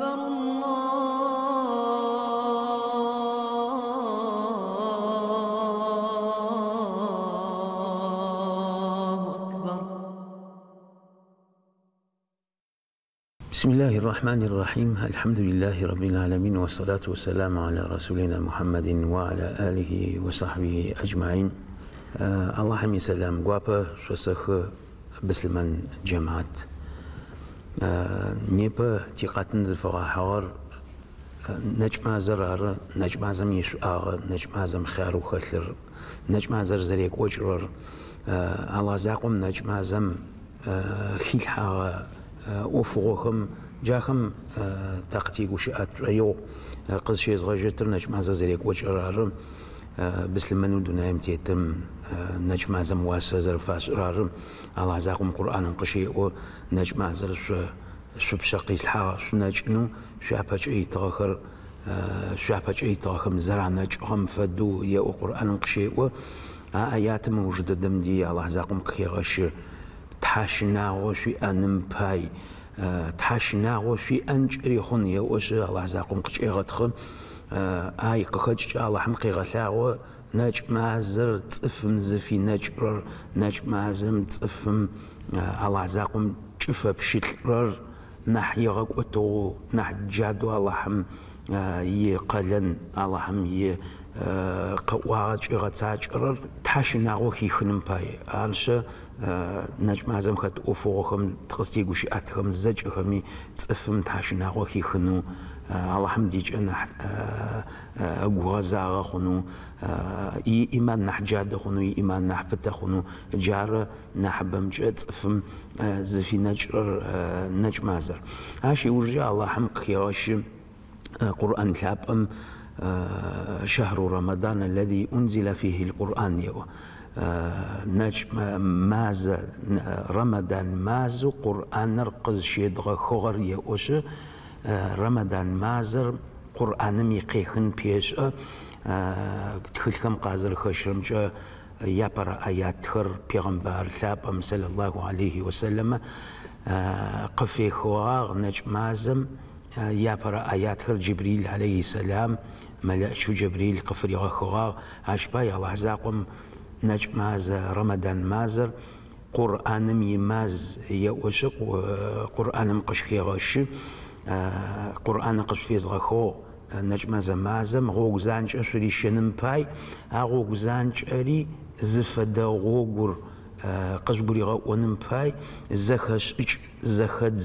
أكبر الله أكبر. بسم الله الرحمن الرحيم. الحمد لله رب العالمين، والصلاة والسلام على رسولنا محمد وعلى آله وصحبه أجمعين. Аллахьым исэлам гуапэ шъосэхы, быслъымэн джэмаат. Непэ тикъэтын зыфэгъэхьыгъэр нэкӏмазэр ары, нэкӏмазэм ишӏуагъэ, нэкӏмазэм хъярэу хэлъыр, нэкӏмазэр зэрекӏокӏырэр, Аллахь закъом нэкӏмазэм хилъхьагъэ ӏофыгъохэм джахэм такъытегущыӏэ тшӏоигъу. Къызщезгъэжьэтыр нэкӏмазэр зэрекӏокӏырэр ары, быслъымэнэу дунаим тетым нэкӏмазэм уасэ зэрэфашӏырэр ары. Аллахь закъом Къурӏаным къыщеӏо: нэкӏмазэр шъо шъупшъэ къислъхьагъ шъунэкӏынэу, шъуапэкӏэ итыгъэхэр шъуапэкӏэ итыгъэхэм зэранэкӏыгъэм фэдэу еӏо, Къурӏаным къыщеӏо. А аятым ыуж дэдэм ди Аллахь закъом къыхегъэщы: тхьэщынагъо шъуиӏэным пай, тхьэщынагъо шъуиӏэнкӏэри хъун еӏошъы, Аллахь закъом къыкӏегъэтхъы. Ай къыхэкӏыкӏэ Аллахьым къегъэлъагъо нэкӏмазэр цӏыфым зыфинэкӏырэр, нэкӏмазэм цӏыфым Аллахь закъом кӏыфэпщылӏырэр нахь игъэкӏотыгъэу, нахь джадэу Аллахьым икъэлэн, Аллахьым и къыӏуагъэ кӏигъэцакӏэрэр тхьэщынагъо хихыным пай. Арышъы, нэкӏмазэм хэт ӏофыгъохэм тыкъызтегущыӏэтхэм зэкӏэхэми цӏыфым тхьэщынагъо хихынэу, Аллахьым дикӏэ нахь ыгу гъэзагъэ хъунэу, ииман нахь джадэ хъунэу, ииман нахь пытэ хъунэу, джары нахьыбэмкӏэ цӏыфым зыфинэкӏырэр нэкӏмазэр. Ащ ыужкӏэ Аллахьым къыхегъэщы Къурӏан лъапӏэм: شهر رمضان الذي أنزل فيه القرآن еӏо. Нэкӏ мазэ, Рэмэдан мазэу Къурӏаныр къызщедгъэхыгъэр еӏошъы, Рэмэдан мазэр Къурӏаным икъехын пешӏэ. Тхылъхэм къазэрыхэщырэмкӏэ, япэрэ аятхэр пегъэмбар лъапӏэм صلى الله عليه وسلم къыфехыгъагъ нэкӏ мазэм. Япэрэ аятхэр Джибрил عليه السلام, мэлэӏчу Джабрил къыфыригъэхыгъагъ. Ащ пай Аллахь закъом нэкӏ мазэ, Рэмэдан мазэр Къурӏаным имаз еӏошъы, Къурӏаным къыщхегъэщы: Къурӏаныр къышъуфезгъэхыгъ нэкӏмэзэ мазэм гъогу занкӏэ шъурищэным пай, а гъогу занкӏэри зыфэдэ гъогур къыжъугуригъэӏоным пай, зэхэшӏыкӏ, зэхэдз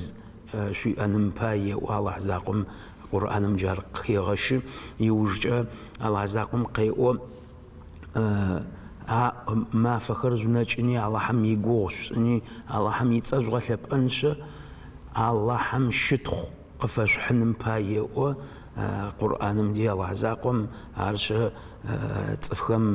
шъуиӏэным пай еӏо Аллахь закъом Къурӏаным джар къыхегъэщы. Иужкӏэ Аллахь закъом къеӏо: а мафэхэр жъунэкӏыни, Аллахьым игугъу шъушӏыни, Аллахьым ицӏэ жъугъэлъэпӏэншъы, Аллахьым щытхъу къыфэшъухьыным пай еӏо Къурӏаным ди Аллахь закъом. Арышъы, цӏыфхэм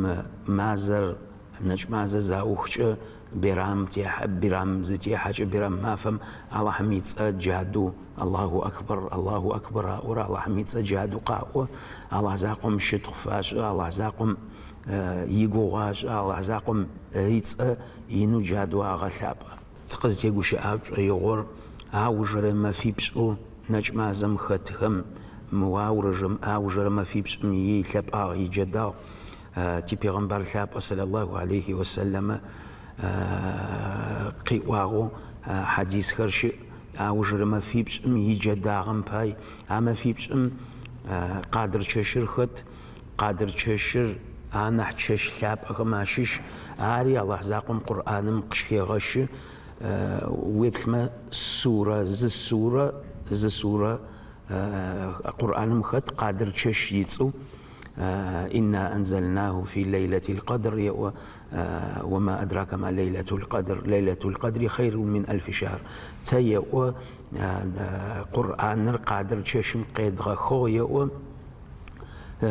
мазэр, нэкӏмазэ заухкӏэ, Бирам техьэ, Бирам зытехьэкӏэ, Бирам мафэм Аллахьым ицӏэ джадэу الله أكبر, الله أكبر аӏорэ, Аллахьым ицӏэ джадэу къаӏо, Аллахь закъом щытхъу фашӏы, Аллахь закъом игугъу ашӏы, Аллахь закъом ицӏэ инэу джадэу агъэлъапӏэ. Тыкъызтегущыӏэ шӏоигъор аужырэ мэфипшӏэу нэкӏмазэм хэтхэм, мы аужырэ мэфипшӏым илъэпӏагъ, иджэдагъ. Типегъэмбар лъапӏэ صلى الله عليه وسلم къиӏуагъэу хьадисхэр щыӏ аужырэ мэфипшӏым иджэдагъэм пай. А мэфипшӏым Къадыр чэщыр хэт. Къадыр чэщыр анахь чэщ лъапӏэхэм ащыщ. Ари Аллахь закъом Къурӏаным къыщхегъэщы. Уеплъмэ, сурэ, зы сурэ Къурӏаным хэт Къадыр чэщ ицӏэу: إنا أنزلناه في ليلة القدر еӏо, وما أدراك ما ليلة القدر ليلة القدر خير من ألف شهر. Тэ еӏо Къурӏаныр Къадыр чэщым къедгъэхыгъ еӏо.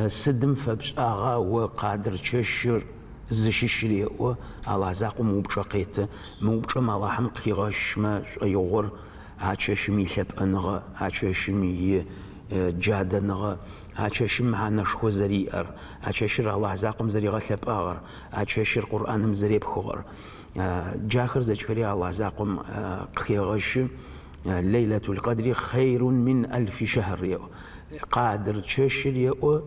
Сыдым фэпшӏагъа о Къадыр чэщыр зыщыщыр еӏо, Аллахь закъом упчӏэ къеты. Мы упчӏэм Аллахьым къыхигъэщмэ шӏоигъор а чэщым илъэпӏэныгъэ, а чэщым и джадэныгъэ, а чэщым мэхьанэшхо зэриӏэр, а чэщыр Аллахь закъом зэригъэлъэпӏагъэр, а чэщыр Къурӏаным зэрепхыгъэр. Джахэр зэкӏхэри Аллахь закъом къыхегъэщы. ليلة القدر خير من ألف شهر еӏо. Къадыр чэщыр еӏо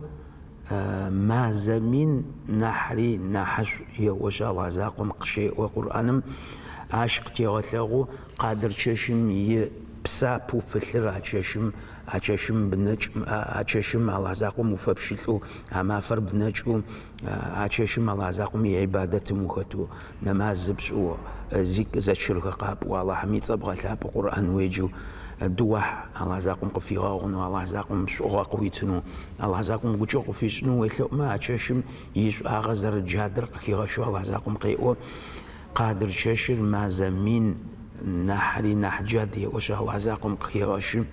мазэ мин нахьри нахьышӏу еӏошъ Алахь закъом къыщеӏо Къурӏаным. Ащ къытегъэлъэгъу Къадыр чэщым и псапэу пылъыр а чэщым, а чэщым бнэкӏ, а чэщым Алахь закъом уфэпщылӏэу, а мафэр бнэкӏэу, а чэщым Алахь закъом иӏибадэтым ухэтэу, нэмаз пшӏэу, зэчырхэр къапӏоу, Алахьым ицӏэ бгъэлъапӏэу Къурӏан уеджэу, дыуахь Алахь закъом къыпфигъэгъунэу, Алахь закъом шӏугъэ къыуитынэу, Алахь закъом гукӏэгъу къыфишӏынэу уелъэӏумэ, а чэщым ишӏуагъэ зэрэджадэр къыхигъэщэу Алахь закъом къеӏо. Къадыр чэщыр мазэ мин нахьри нахь джад еӏошъ Алахь закъом къыхегъэщы.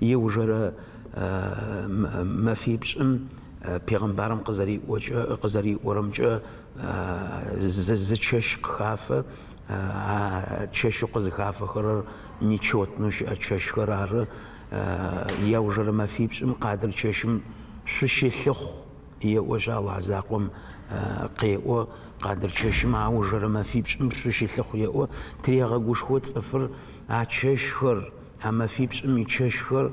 Иужырэ мэфипшӏым пегъэмбарым къызэриӏорэмкӏэ зы чэщ къыхафэ, а чэщэу къызыхафэхэрэр нечетнэу щыӏэ чэщхэр ары. Иужырэ мэфипшӏым Къадыр чэщым шъущылъыхъу еӏошъ Алахь закъом къеӏо. Къадыр чэщым аужырэ мэфипшӏым шъущылъыхъу еӏо. Тырегъэгушхо цӏыфыр а чэщхэр, а мэфипшӏым ичэщхэр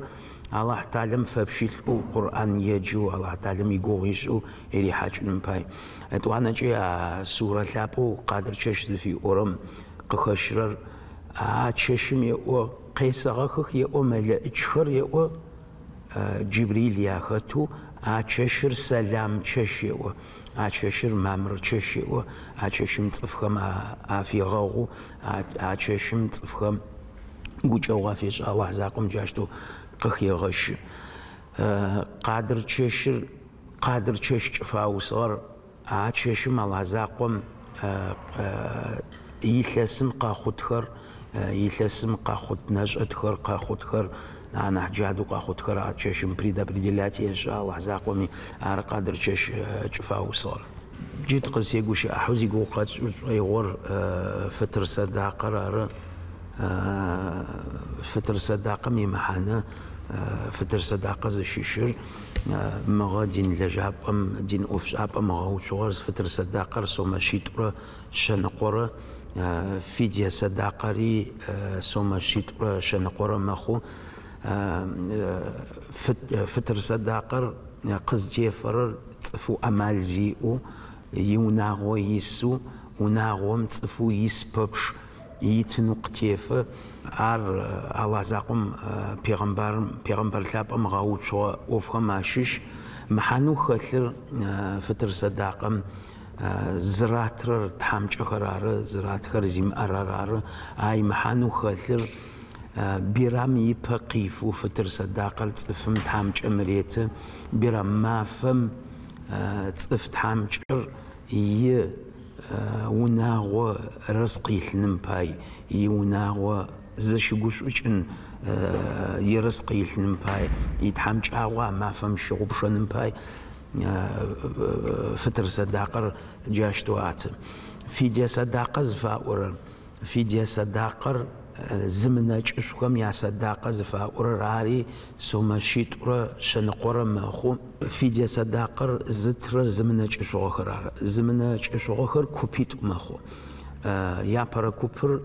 Алахь Талэм фэпщылӏэу Къурӏан еджэу, Алахь Талэм игугъу ишӏэу ирихьакӏыным пай. Етӏуанэкӏи а сурэ лъапӏэу Къадыр чэщ зыфиӏорэм къыхэщырэр а чэщым еӏо, къесэгъэхых еӏо, мэлэӏычхэр еӏо, Джибрил яхэтэу а чэщыр сэлам чэщ еӏо, а чэщыр мамыр чэщ еӏо, а чэщым цӏыфхэм афегъэгъу, а чэщым цӏыфхэм гукӏэгъу афешӏы Алахь закъом джащтэу къыхегъэщы. Къадыр чэщыр, Къадыр чэщ кӏыфаусыгъэр а чэщым Алахь закъом илъэсым къэхъутхэр, илъэсым къэхъут нэшӏэтхэр, къэхъутхэр, анахь джадэу къэхъутхэр а чэщым предопределять ешӏы Алахь закъоми ар Къадыр чэщ кӏыфаусыгъэр. Джы тыкъызтегущыӏэхьэу зигугъу къэтшӏы шӏоигъор фытыр сэдакъэр ары. Фытыр сэдакъэм имэхьанэ, фытыр сэдакъэ зыщыщыр мыгъэ дин лэжьапӏэм, дин ӏофшӏапӏэм ыгъэуцугъэр фытыр сэдакъэр сомэ шъитӏурэ шъэныкъорэ, фидие сэдакъэри сомэ шъитӏурэ шъэныкъорэ мэхъу. Фытыр сэдакъэр къызтефэрэр цӏыфэу амал зиӏэу, иунагъо исэу, унагъом цӏыфэу ис пэпчъ итынэу къытефэ. Ар Алахь закъом пегъэмбарым, пегъэмбар лъапӏэм ыгъэуцугъэ ӏофхэм ащыщ. Мэхьанэу хэлъыр фытыр сэдакъэм зыратрэр тхьамыкӏэхэр ары, зыратхэр зимыӏэр ары. Ай мэхьанэу хэлъыр Бирам ипэ къифэу фытыр сэдакъэр цӏыфым тхьамыкӏэм реты. Бирам мафэм цӏыф тхьамыкӏэр и унагъо рызкъ илъыным пай, иунагъо зыщыгушӏукӏын ерыскъ илъыным пай, итхьамыкӏагъо а мафэм щыгъупшэным пай фытыр сэдакъэр джащтэу аты. Фидие сэдакъэ зыфаӏорэр, фидие сэдакъэр зымынэкӏышъухэм ясэдакъэ зыфаӏорэр ари сомэ шъитӏурэ шъэныкъорэ мэхъу. Фидие сэдакъэр зытырэр зымынэкӏышъугъэхэр ары. Зымынэкӏышъугъэхэр купитӏу мэхъу. Япэрэ купыр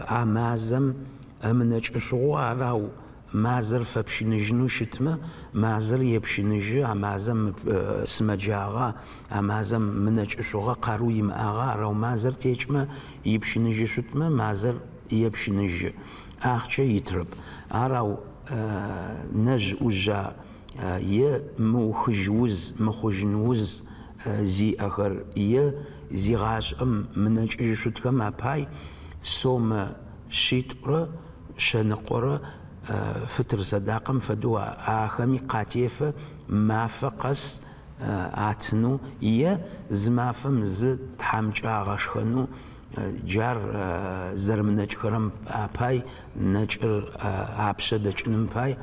а мазэм ымынэкӏышъугъэу арау мазэр фэпщыныжьынэу щытмэ, мазэр епщыныжьы, а мазэм сымэджагъэ, а мазэм мынэкӏышъугъэ, къарыу имыӏагъэ, арау мазэр текӏмэ, ипщыныжьышъутмэ, мазэр епщыныжьы. Ахъчэ итырэп. Арау нэжъ-ӏужъа е мыухыжь уз, мыхъужьын уз зиӏэхэр е зигъашӏэм мынэкӏыжьышъутхэм апай сомэ шъитӏурэ шъэныкъорэ фытыр сэдакъэм фэдэу ахэми къатефэ мафэ къэс атынэу е зы мафэм зы тхьамыкӏэ агъэшхэнэу джар зэрымынэкӏхэрэм апай нэкӏыр апшъэ дэкӏыным пай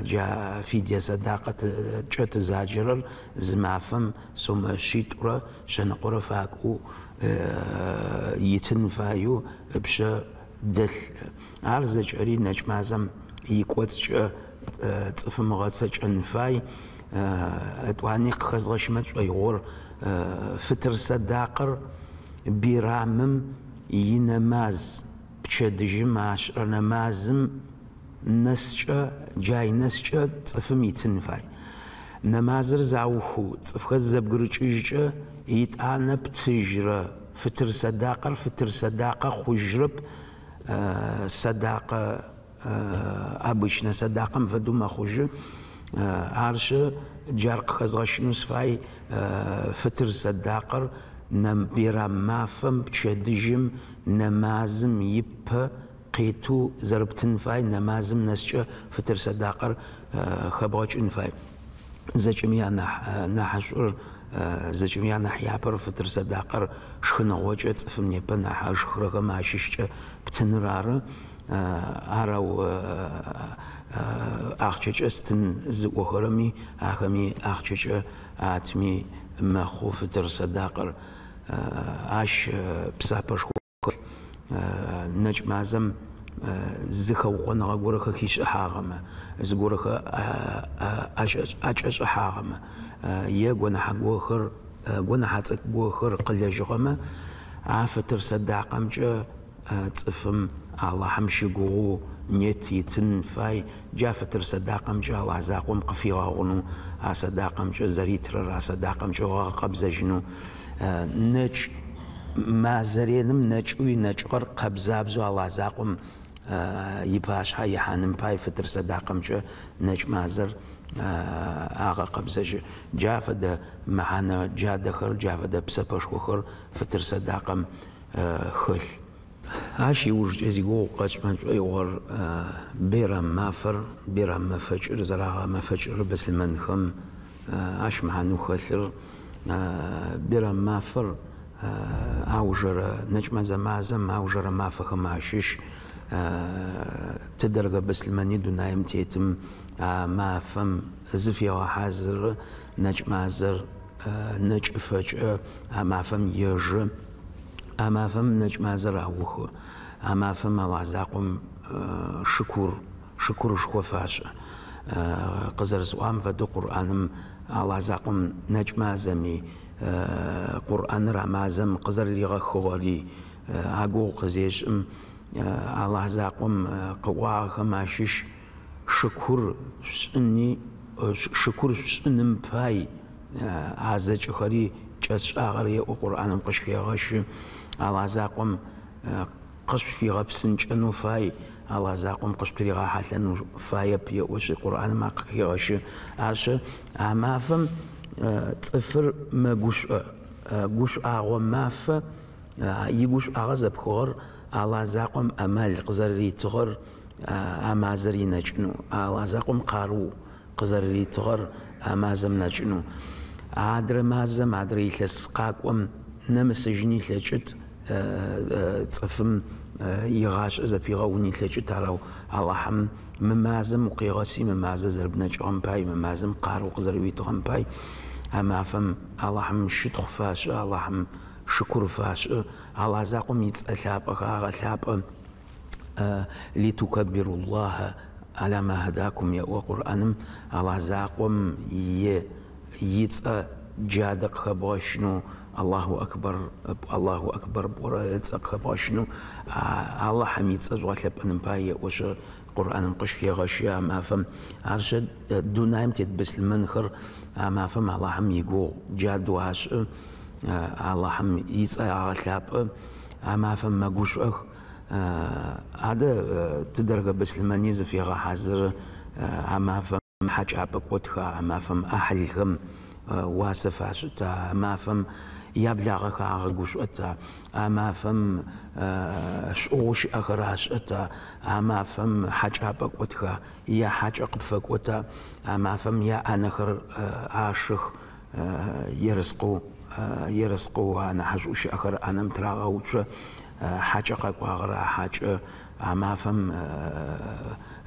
джа фидие сэдакъэ кӏэ тызаджэрэр зы мафэм сомэ шъитӏурэ шъэныкъорэ факӏоу итын фаеу ыпшъэ дэлъ. Ар зэкӏэри нэкӏ мазэм икӏоцӏкӏэ цӏыфым ыгъэцэкӏэн фай. Етӏуани къыхэзгъэщымэ шӏоигъор фытыр сэдакъэр бирамым инэмаз. Пчэдыжьым ашӏырэ нэмазым нэскӏэ, джай нэскӏэ цӏыфым итын фай. Нэмазыр заухэу, цӏыфхэр зызэбгырыкӏыжькӏэ, итӏанэ птыжьрэ фытыр сэдакъэр фытыр сэдакъэ хъужьрэп, сэдакъэ обычнэ сэдакъэм фэдэу мэхъужьы. Арышъы, джар къыхэзгъэщынэу сыфай, фытыр сэдакъэр Бирам мафэм пчэдыжьым нэмазым ипэ къетэу зэрэптын фай, нэмазым нэскӏэ фытыр сэдакъэр хэбгъэкӏын фай. Зэкӏэми анахь нахьышӏур, зэкӏэми анахь япэр фытыр сэдакъэр шхыныгъокӏэ цӏыфым непэ нахь ышхырэхэм ащыщкӏэ птыныр ары. Ар ау ахъчэкӏэ стын зыӏохэрэми, ахэми ахъчэкӏэ атми мэхъу фытыр сэдакъэр. Ащ псапэшхо хэлъ. Нэкӏ мазэм зы хэукъоныгъэ горэхэр хишӏыхьагъэмэ, зыгорэхэр ӏэкӏэшӏыхьагъэмэ, е гонахьэ горэхэр, гонахьэ цӏыкӏу горэхэр къылэжьыгъэмэ, а фытыр сэдакъэмкӏэ цӏыфым Алахьым щыгугъэу нет итын фай, джа фытыр сэдакъэмкӏэ Алахь закъом къыфигъэгъунэу, а сэдакъэмкӏэ зэритрэр а сэдакъэмкӏэ ыгъэкъэбзэжьынэу. Нэкӏ мазэ реным нэкӏэу инэкӏыгъэр къэбзабзэу Алахь закъом ипашъхьэ ихьаным пай фытыр сэдакъэмкӏэ нэкӏ мазэр агъэкъэбзэжьы. Джа фэдэ мэхьанэ джадэхэр, джа фэдэ псэпэшхохэр фытыр сэдакъэм хэлъ. Ащ ыужкӏэ зигугъу къэсшӏымэ шӏоигъор Бирам мафэр, Бирам мэфэкӏыр зэрагъэмэфэкӏырэр быслъымэнхэм ащ мэхьанэу хэлъыр. Бирам мафэр аужырэ нэкӏмэзэ мазэм аужырэ мафэхэм ащыщ. Тыдэргэ быслъымэни дунаим тетым а мафэм зыфегъэхьазыры, нэкӏмазэр нэкӏыфэкӏэ а мафэм ежэ. А мафэм нэкӏмазэр аухы. А мафэм Алахь закъом шыкур, шыкурышхо фашӏы. Къызэрэсӏуагъэм фэдэу Къурӏаным Алахь закъом нэкӏмазэми, Къурӏаныр а мазэм къызэрэригъэхыгъэри агугъу къызешӏым, Алахь закъом къыӏуагъэхэм ащыщ шыкур шъушӏыни, шыкур шъушӏыным пай а зэкӏэхэри кӏэсшӏагъэр еӏо Къурӏаным къыщхегъэщы. Алахь закъом къышъуфигъэпсынкӏэнэу фай, Алахь закъом къышъутыригъэхьэлъэнэу фаеп еӏошъы Къурӏаным ар къыхегъэщы. Арышъы, а мафэм цӏыфыр мэгушӏо. Гушӏуагъо мафэ, игушӏуагъэ зэпхыгъэр Алахь закъом амал къызэрэритыгъэр а мазэр инэкӏынэу, Алахь закъом къарыу къызэрэритыгъэр а мазэм нэкӏынэу. Адрэ мазэм, адрэ илъэс къакӏом нэмысыжьын ылъэкӏыт, цӏыфым игъашӏэ зэпигъэун ылъэкӏыт, арэу Алахьым мы мазэм укъегъэси, мы мазэ зэрэбнэкӏыгъэм пай, мы мазэм къарыу къызэрэуитыгъэм пай, а мафэм Алахьым щытхъу фашӏы, Алахьым шыкур фашӏы, Алахь закъом ицӏэ лъапӏэхэр агъэлъапӏэ. Литукаббируллахьа аля ма хадакум еӏо Къурӏаным Алахь закъом и ицӏэ джадэ къыхэбгъэщынэу Аллаху акбар, Аллаху акбар пӏорэ ыцӏэ къыхэбгъэщынэу Алахьым ицӏэ жъугъэлъэпӏэным пай еӏошъы Къурӏаным къыщхегъэщы а мафэм. Арышъы дунаим тет быслъымэнхэр а мафэм Алахьым игугъу джадэу ашӏы, Алахьым ицӏэ агъэлъапӏэ, а мафэм мэгушӏох. Адэ тыдэргэ быслъымэни зыфегъэхьазыры а мафэм хьакӏапӏэ кӏотха, а мафэм ӏахьылхэм уасэ фашӏыта, а мафэм яблагъэхэр агъэгушӏота, а мафэм шӏугъэу щыӏэхэр ашӏэта, а мафэм хьакӏапӏэ кӏотха, е хьакӏэ къыпфэкӏота, а мафэм яӏанэхэр ашых, ерыскъэу ерыскъэу анахьышӏоу щыӏэхэр ӏанэм тырагъэуцо, хьакӏэ къэкӏуагъэр а хьакӏэ а мафэм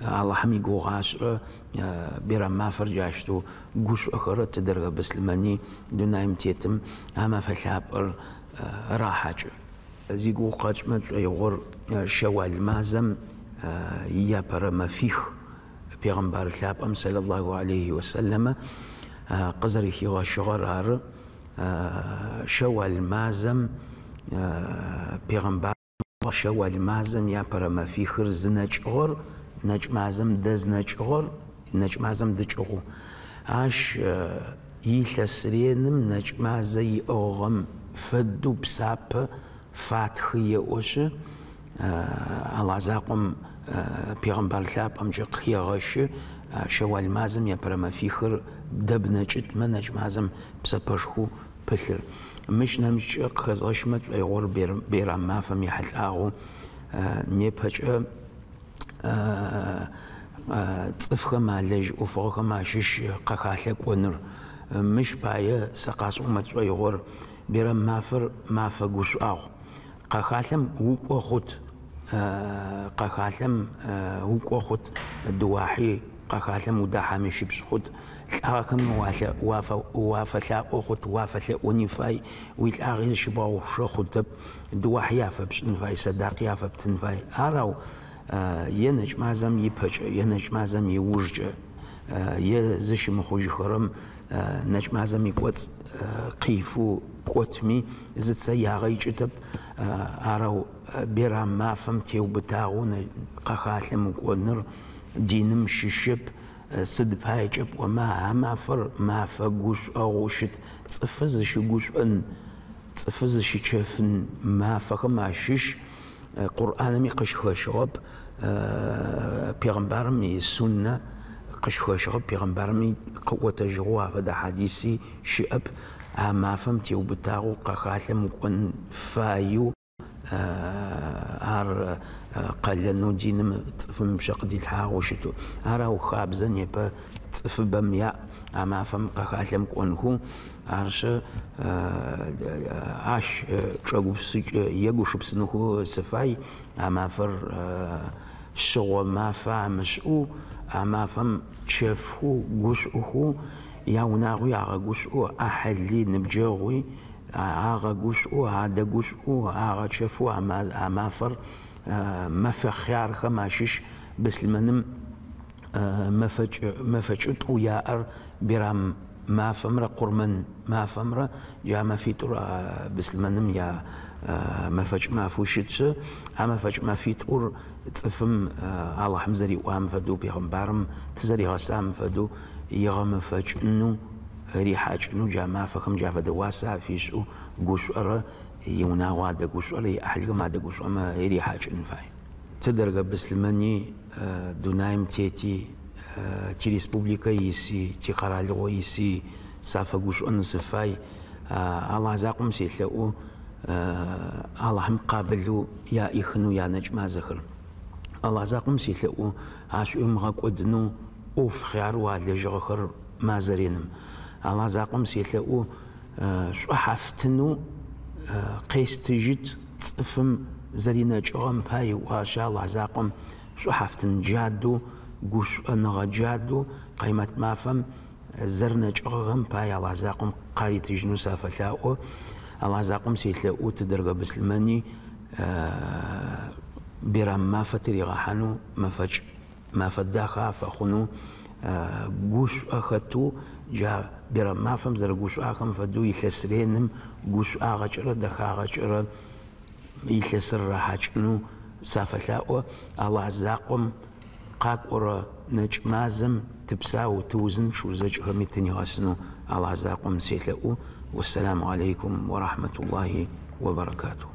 Алахьым игугъу ашӏырэ Бирам мафэр джащтэу гушӏохэрэ тыдэргэ быслъымэни дунаим тетым а мэфэ лъапӏэр рахьакӏы. Зигугъу къэтшӏымэ тшӏоигъор Шэуал мазэм иапэрэ мэфих Пегъэмбар лъапӏэм сэллаллаху алейхи уасэлэмэ къызэрэхигъэщыгъэр ары. Шэуал мазэм пегъэмбар. Шэуал мазэм иапэрэ мэфихыр зынэкӏыгъэр, нэкӏ мазэм дэзнэкӏыгъэр, нэкӏ мазэм дыкӏыгъу. Ащ илъэс реным нэкӏ мазэ иӏыгъыгъэм фэдэу псапэ фатхы еӏошъы, Алахь закъом пегъэмбар лъапӏэмкӏэ къыхегъэщы, Шэуал мазэм иапэрэ мэфихыр дэбнэкӏытмэ, нэкӏ мазэм псэпэшхоу пылъыр. Мыщ нэмыкӏкӏэ къыхэзгъэщымэ тшӏоигъор Бейрам мафэм ехьылӏагъэу непэкӏэ цӏыфхэм алэжь ӏофыгъэхэм ащыщ къэхалъэ кӏоныр. Мыщ пае сэ къасӏомэ тшӏоигъор Бейрам мафэр мафэ гушӏуагъу. Къэхалъэм укӏо хъут, къэхалъэм укӏо хъут, дыуахьи къэхалъэм удахьэми щыпшӏ хъут, лӏагъэхэм уафэлъаӏо хъут, уафэлъэӏони фай, уилӏагъи зыщыбгъэгъупшэ хъутэп, дыуахьи афэпшӏын фай, сэдакъи афэптын фай. Ар ау е нэкӏ мазэм ипэкӏэ, е нэкӏ мазэм иужкӏэ, е зыщымыхъужьыхэрэм нэкӏ мазэм икӏоцӏ къифэу кӏотми, зыцэ ягъэ икӏытэп. Арэу Бейрам мафэм теубытагъэу къэхалъэм укӏоныр диным щыщэп. Сыд паекӏэ пӏомэ, а мафэр мафэ гушӏогъоу щыт. Цӏыфы зыщыгушӏон, цӏыфы зыщычэфын мафэхэм ащыщ. Къурӏаными къыщыхэщыгъэп, пегъэмбарым и суннэ къыщыхэщыгъэп, пегъэмбарыми къыӏотэжьыгъэу афэдэ хьадиси щыӏэп. А мафэм теубытагъэу къэхалъэм укӏон фаеу ар къэлэнэу диным цӏыфым ыпшъэ къыдилъхьагъэу щытэу. Ар ау хабзэ непэ цӏыфыбэм яӏ а мафэм къэхалъэм кӏонхэу. Арышъы, ащ чӏэгупсыкӏ егушыпсынхэу сыфай, а мафэр шъыгъо мафэ амышӏэу, а мафэм чэфхэу, гушӏухэу, яунагъуи агъэгушӏоу, ӏахьыли, ныбджэгъуи агъэгушӏоу, адэгушӏоу, агъэчэфэу а мафэр мэфэ хъярхэм ащыщ быслъымэным мэфэкӏ мэфэкӏытӏу яӏэр Бирам мафэмрэ Къурмэн мафэмрэ, джа мэфитӏур быслъымэным я мэфэкӏ мафэу щытшъы, а мэфэкӏ мэфитӏур цӏыфым Алахьым зэриӏуам фэдэу, пегъэмбарым тызэригъэсам фэдэу игъэмэфэкӏынэу, рихьакӏынэу джа мафэхэм джа фэдэ уасэ афишӏэу гушӏорэ иунагъо адэгушӏорэ иӏахьылхэм адэгушӏомэ рихьакӏын фай. Тыдэргэ быслъымэни дунаим тети, тиреспубликэ иси, тикъэралыгъо иси сафэгушӏонэу сыфай. Алахь закъом селъэӏу Алахьым къабылэу яӏихынэу янэкӏ мазэхэр. Алахь закъом селъэӏу ашӏуимыгъэкӏодынэу ӏоф хъярэу алэжьыгъэхэр мазэ реным. Алахь закъом селъэӏу шӏухьафтынэу къестыжьыт цӏыфым зэринэкӏыгъэм пай ыӏуашъы Алахь закъом шӏухьафтын джадэу, гушӏоныгъэ джадэу Къаймэт мафэм зэрынэкӏыгъэхэм пай Алахь закъом къаритыжьынэу сафэлъаӏо. Алахь закъом селъэӏу тыдэргэ быслъымэни Бирам мафэ тыригъэхьанэу мэфэкӏ Мафэ дахэ афэхъунэу гушӏо хэтэу, джа Бирам мафэм зэрэгушӏуахэм фэдэу илъэс реным гушӏуагъэкӏэрэ дэхагъэкӏэрэ илъэсыр рахьакӏынэу сафэлъаӏо. Алахь закъом къакӏорэ нэкӏ мазэм тыпсау, тыузынчъэу зэкӏэхэми тынигъэсынэу Алахь закъом селъэӏу. Уэссэламу алейкум уа рахьматуллахи уа баракатуху.